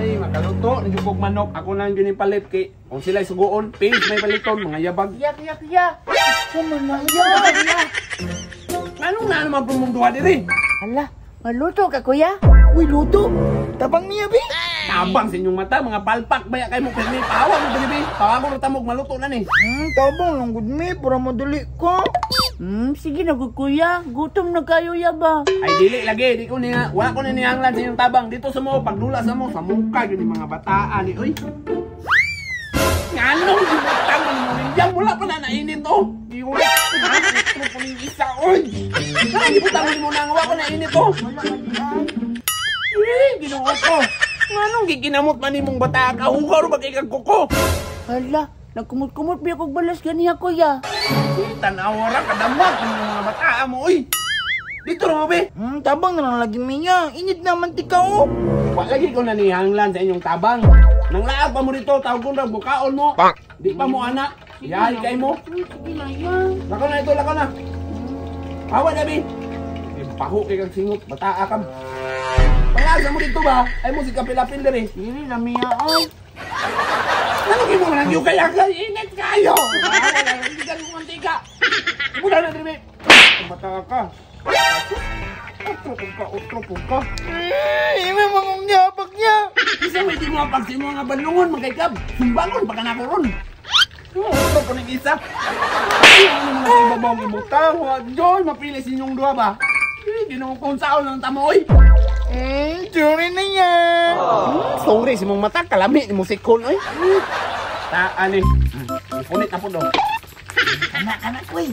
Ay, makaluto, nagkukog manok. Ako lang yun yung palit kay kung sila'y suguon, page may paliton, mga yabag. Yak, yak, yak. Sama na ya. Anong na naman pumungduha diri? Hala, maluto ka, kuya? Uy, luto. Tabang niya, bi. Tabang sa inyong mata, mga palpak baya kayo mo pirmi. Pahawa mo diri, bi. Tawagon na tamog, maluto na ni. Tabang lang gud mi para madali ka. Sige na, gud, kuya. Gutom na kayo, ya ba? Ay, dili lagi, di ko niya, wala ko ninihanglan sa inyong tabang. Dito sa mo, pagdula sa mo, sa mukha yun yung mga bataan ni, uy. Nganong gibutang man mo ninjang, wala pa na nainit, oh. Di ko na, po ni isa, oy. Nganong gibutang mo nang wala pa nainit, oh. Wala man di ay. Eh, Ginoo ko. Nganong giginamot man nimong bata ka, hugaw ba kay kag kuko? Hala, nagkumot-kumot biya kog balas ganiha, kuya. Eh, tanawa ra kadamag ng mga bataa mo, oy. Dito ra mo, be. Tabang na lang lagi miya. Init naman ti ka, oh. Wa lagi ko nanihanglan sa inyong tabang. Nang laag pa mo dito, tawag ko bukaon mo. Di pa mo anak. Yahay kay mo. Sige na, ya. Lakaw na ito, lakaw na. Awa na, bi. Paho kay kang singot, bataa ka. Pangasa mo dito ba? Ay mo si kapilapil diri. Dili na miya, ay. Ano kimo man ang kaya kay init kayo. Awa na, hindi ka mo mantika. Muna na diri. Bata ka. Otro po ka, otro po ka. Eh, may mga yabag niya. Isa may di mo pag sa mga banlungon magkaykab. Sumbangon pa ka na ko ron. Otro po ng isa. Ay, ano mga ibabang ibutang. Wa John, mapili sa inyong duha ba? Eh, Ginoo kung saan lang tamo oy. Sorry na yan. Sorry sa mong mata, kalami ni mo sikon oy. Taan eh. Punit na po do. Anak, anak, uy.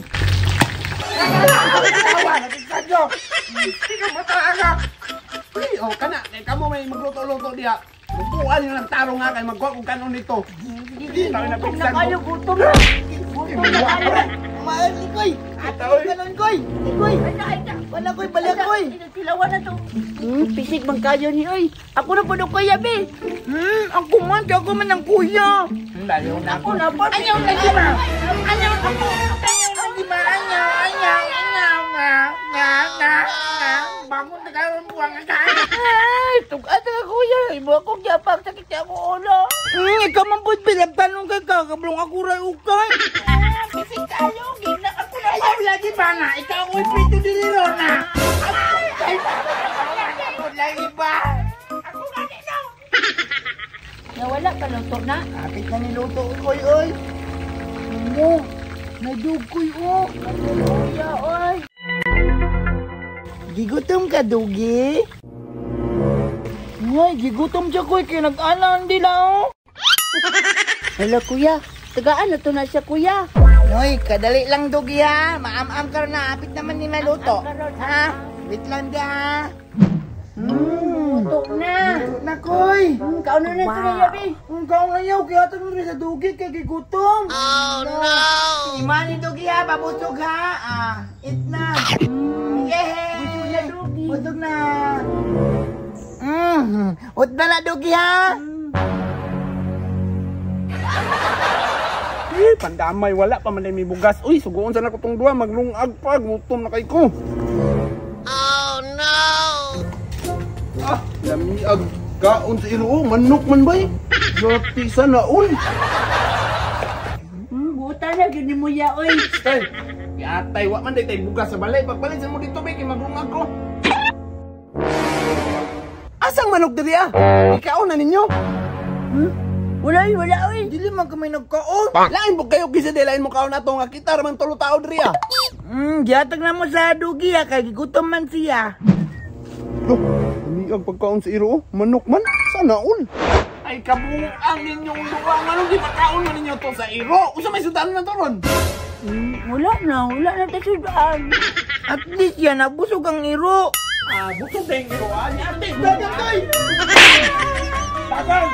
Tawa, nagsadyo. Ikaw mata ka. Uy, oh kana, kay kamo may magluto-luto diha. Lutuan yung lang tarong nga kay magkuha kog kanon dito. Sige, Tayo na gutom na piksan kayo, mo. gutom na. Gutom na kayo. Mahal ni Koy. Ito, oy. Kanon, Koy. Ni Koy. Ay, ay, Wala, Koy. Balik, Koy. Silawan na to. Pisig man kayo ni oy. Ako na po no, kuya, be. Ako man. Kaya ako man ang kuya. Layo na Ako na po. Ayaw na di ba? Ayaw ako. Ayaw na di ba? Ayaw, ayaw, ayaw. Na, na, na, na. Bangon na karon buwang ka. Ay, tugad na kuya. Imo akong yapag, sakit niya ako ulo. Ikaw man po, pinagtanong kay ka. Kablong ako ray ukay. Ah, pisig kayo. Gina ako na. Ayaw lagi ba nga? Ikaw ang pito dili na. Ay, ako lagi ba? Ako gani na. Nawala ka luto na. Kapit na niluto ko, oy, oy. Ano? Nadugkoy, oh. Kuya, oy. Gigutom ka, Dugi? Ngay, gigutom siya, koy. Kaya nag-anan dila, oh. Hello, kuya. Tagaan na to na siya, kuya. Noy, kadali lang, Dugi, ha. Maam-am ka na. Apit naman ni maluto. Am-am karon, Ha? Wait lang da, ha. Luto na. Luto na, koy. Kauno na ito na, yabi. Ang kaong ayaw, kaya tanong rin sa Dugi, kaya gigutom. Oh, no! Imani, Dugi, ha. Pabusog, ha. Ah, eat na. Yehey! Busog na, Dugi. Busog na. Ut na na, Dugi, ha. Eh, pandamay wala pa man may bugas. Uy, suguon sa nako tong duha, maglungag pa, gutom na kay ko. Oh no. Ah, lamiag kaon sa iro, manok man bay. Yati sa naon. Buta na gyud nimo ya, oy. Tay, yatay wa man day tay bugas sa balay. Pagpalit sa mo dito bay kay maglungag ko. Asang manok diri ah? Ikaon na ninyo. Wala, oy, wala, oy. Dili man kami nagkaon. Lain po kayo kisa di lain mo kaon ato nga kita ra man tulo tao diri ah. Gihatag na mo sa Dugi, ha. Kaya gigutom man siya. Loh, lamiag pagkaon sa iro, manok man, sa naon. Ay kabuang ninyong duwa, nganong gipakaon man ninyo to sa iro? Unsa may sudan na to ron? Wala na, wala na tayo sudan. At least yan, nabusog ang iro. Ah, busog na yung iro, ah. Ate, Dagan, tay! Dagan!